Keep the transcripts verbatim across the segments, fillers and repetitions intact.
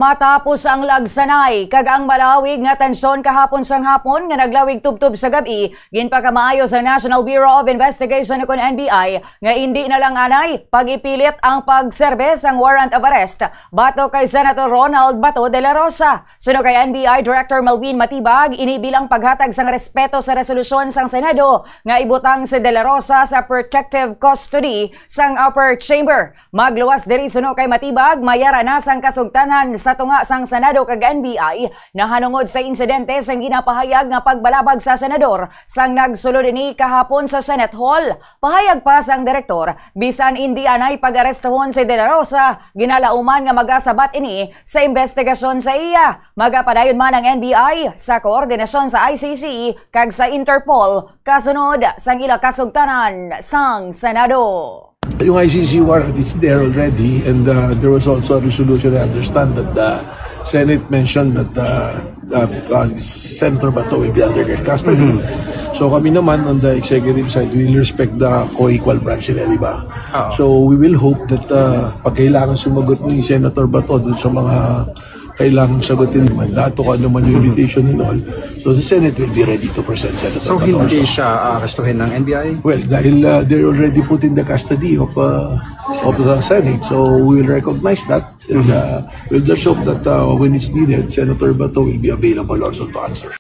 Matapos ang lagsanay kag ang malawig nga tensyon kahapon sang hapon nga naglawig tubtob sa gab-i, ginpakamaayo sa National Bureau of Investigation ukon N B I nga indi na lang anay pag-ipilit ang pagserbe sang warrant of arrest batok kay Senator Ronald Bato de la Rosa. Suno kay N B I Director Melvin Matibag, ini bilang paghatag sang respeto sa resolusyon sang Senado nga ibutang si de la Rosa sa protective custody sang upper chamber. Magluwas diri suno kay Matibag, mayara na sang kasugtanan sa tunga sang Senado kag N B I nahanungod sa insidente sang ginapahayag nga pagbalabag sa senador sang nagsulod ini kahapon sa Senate Hall. Pahayag pa sang direktor, bisan indi anay pag-arestahon si De La Rosa, ginalauman nga magasabat ini sa investigasyon sa iya. Magapadayon man ang N B I sa koordinasyon sa I C C kag sa Interpol kasunod sang ila kasugtanan sang Senado. Yung I C C warrant, it's there already, and uh, there was also a resolution, I understand, that the Senate mentioned that uh, uh, uh, Senator Bato will be under their custody. So kami naman on the executive side, we will respect the co-equal branch nila, di ba? Oo. So we will hope that uh, pag kailangan sumagot ni Senator Bato dun sa mga kailangan sagutin, mandato, kung ano man yung invitation and all. So the Senate will be ready to present Senator So Bato hindi also. Siya ah, arestuhin ng N B I? Well, dahil uh, they're already put in the custody of uh, of the Senate, so we will recognize that. And uh, we'll just hope that uh, when it's needed, Senator Bato will be available also to answer.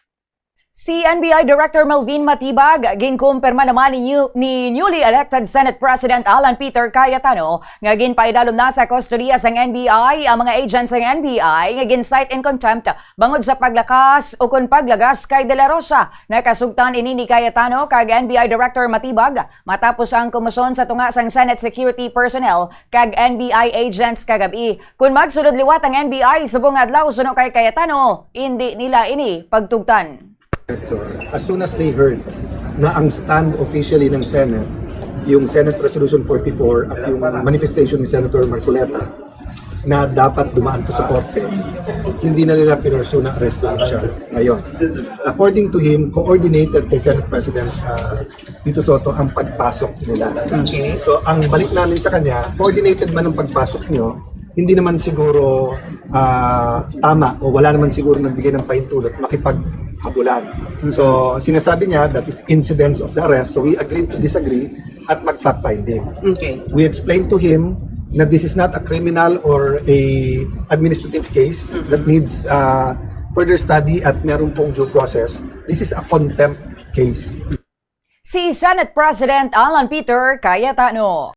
Si N B I Director Melvin Matibag, ginkumpirma naman ni, new, ni newly elected Senate President Alan Peter Cayetano nga ginpaidalom na sa kustodiya sang N B I ang mga agents sang N B I nga gin-cite in contempt bangod sa paglakas o kon paglagas kay De La Rosa. Nakasugtan ini ni Cayetano kag N B I Director Matibag matapos ang kumusyon sa tunga sang Senate security personnel kag N B I agents kagab-i. Kon magsulod liwat ang N B I subong adlaw suno kay Cayetano, indi nila ini pagtugtan. As soon as they heard na ang stand officially ng Senate, yung Senate Resolution forty-four at yung manifestation ni Senator Marcoleta na dapat dumaan to sa korte, hindi na nila pinursue na arestuhin siya ngayon. According to him, coordinated kay Senate President uh, Tito Sotto ang pagpasok nila. Okay. So ang balik namin sa kanya, coordinated man ang pagpasok nyo, hindi naman siguro ah, tama o wala naman siguro nagbigay ng pahintulot makipaghabulan. So sinasabi niya that is incidence of the arrest. So we agreed to disagree at mag-fact finding. Okay. We explained to him na this is not a criminal or a administrative case that needs uh, further study at meron pong due process. This is a contempt case. Si Senate President Alan Peter Cayetano.